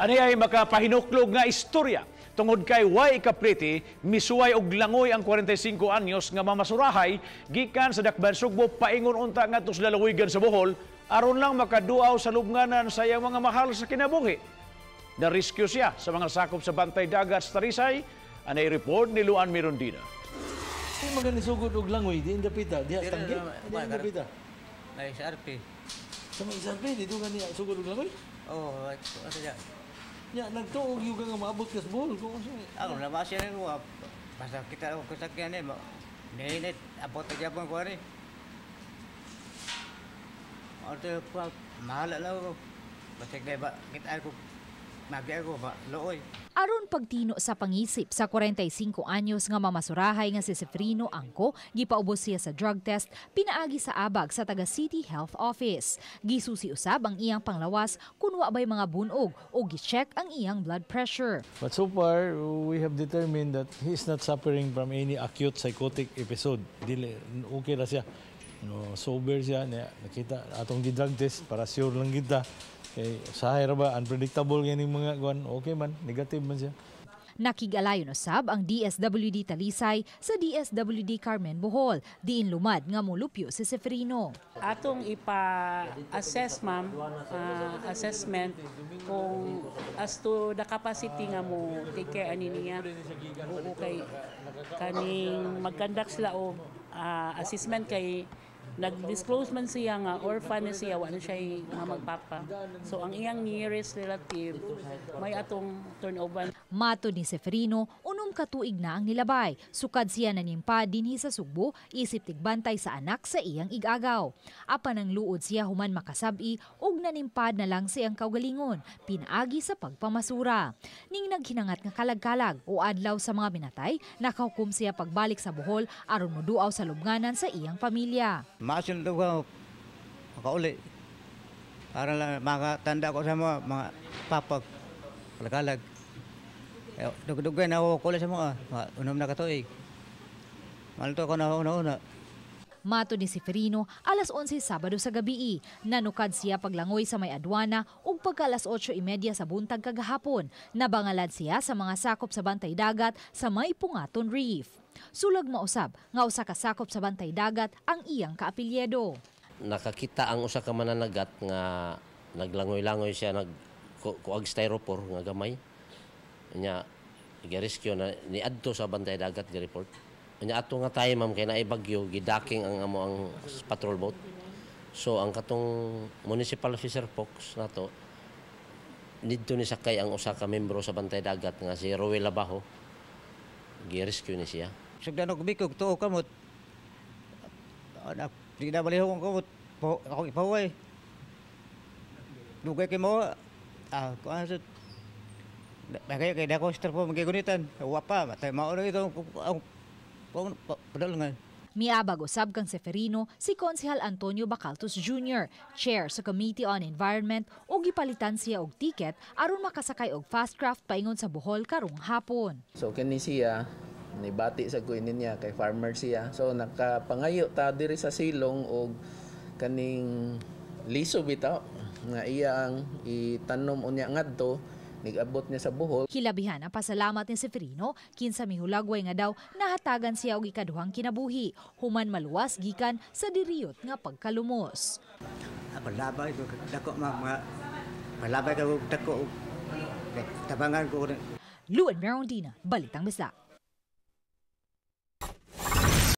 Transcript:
Ani ay makapahinuklog nga istorya tungod kay way kapriti, misuway og langoy ang 45 anyos nga mamasurahay gikan sa Dakban, Sugbo, paingon unta ngadto sa lalawigan sa Bohol aron lang makaduaw sa lubnganan sa iyang mga mahal sa kinabuhi. Na-rescue siya sa mga sakop sa Bantay Dagat sa Talisay. Anay report ni Luan Mirondina. Di man sugod og langoy, di dapita, diha sa tangke. Di dapita. Ay, sa RP. Sa may SRP, dito ka niya sugod og langoy. Oo, oh, ano siya? Nya nagtuog yung nga maabot ka sa Bohol kung unsa. Ako na ba siya ko? Basta kita ako kasakyan eh. Niinit, abot na gyapon ko ani. Orto pa mahala lang ako. Basta kay ba kita ako magi ako ba looy. Aron pagtino sa pangisip sa 45 anyos nga mamasurahay nga si Sefrino Angko, gipaubos siya sa drug test pinaagi sa abag sa taga City Health Office. Gisusi usab ang iyang panglawas kun wa bay mga bunog o gi-check ang iyang blood pressure. But so far, we have determined that he is not suffering from any acute psychotic episode. Dili, okay ra siya. No, sober siya. Niya, nakita atong gi-drug test para sure lang kita. Kay usahay ra ba, unpredictable ganing mga kuan, okay man, negative man siya. Nakig-alayon usab ang DSWD Talisay sa DSWD Carmen, Bohol, diin lumad nga molupyo si Seferino. Atong ipa-assess, ma'am, assessment kung as to the capacity nga mo take care ani niya. Oo, kay kaning mag-conduct sila og assessment kay nag-disclose man siya nga orphan na siya, wala siya nga magpapa. So ang iyang nearest relative may atong turnover. Matod ni Seferino, 6 ka tuig na ang nilabay. Sukad siya nanimpa dinhi sa Sugbo, isip tigbantay sa anak sa iyang igagaw. Apan ang luod siya human makasabi ug nanimpad na lang sa iyang kaugalingon, pinaagi sa pagpamasura. Ning naghinangat nga kalag-kalag o adlaw sa mga minatay, nakahukom siya pagbalik sa Bohol aron moduaw sa lubnganan sa iyang pamilya. Maasin to ko makauli. Para lang makatanda ko sa mga papag, kalagalag. Eh, dugdugay na ako kuli sa mga 6 na katuig. Mahal to ko na una-una. Matod ni Seferino, alas 11 Sabado sa gabi, nanukad siya paglangoy sa may adwana ug pagka alas 8:30 sa buntag kagahapon. Nabangalad siya sa mga sakop sa Bantay Dagat sa may Pungaton Reef. Sulag mausab nga usa ka sakop sa Bantay Dagat ang iyang kaapelyido. Nakakita ang usa ka mananagat nga naglangoy-langoy siya, nag kuag styrofoam nga gamay. Nya gi-rescue na niadto sa Bantay Dagat, gi-report. Nya ato nga time, ma'am, kay naay bagyo, gidaking ang amo ang patrol boat. So ang katong municipal fisher folks nato nidto ni sakay ang usa ka membro sa Bantay Dagat nga si Roel Abajo. Gi-rescue ni siya. Sugdan og bikog tuo kamot. Anak, di na balihong kamot. Ako ipahuway. Dugay kay mo. Ah, kuan sa Kaya kay dako po magigunitan. Wa pa, matay mao na ito ang kung padalungan. Miabag usab kang Seferino si Konsehal Antonio Bacaltos Jr., chair sa Committee on Environment, ug gipalitan siya og ticket aron makasakay og fast craft paingon sa Bohol karong hapon. So kini siya nibati sa ko niya kay farmer siya. So nakapangayo ta diri sa silong og kaning liso bitaw nga iyang itanom unya ngadto nigabot niya sa Bohol. Hilabihan ang pasalamat ni Seferino kinsa mihulagway nga daw nahatagan siya og ikaduhang kinabuhi human maluwas gikan sa diriyot nga pagkalumos. Palabay ko dako mga palabay ko dako tabangan ko. Luan Merondina, Balitang Bisdak.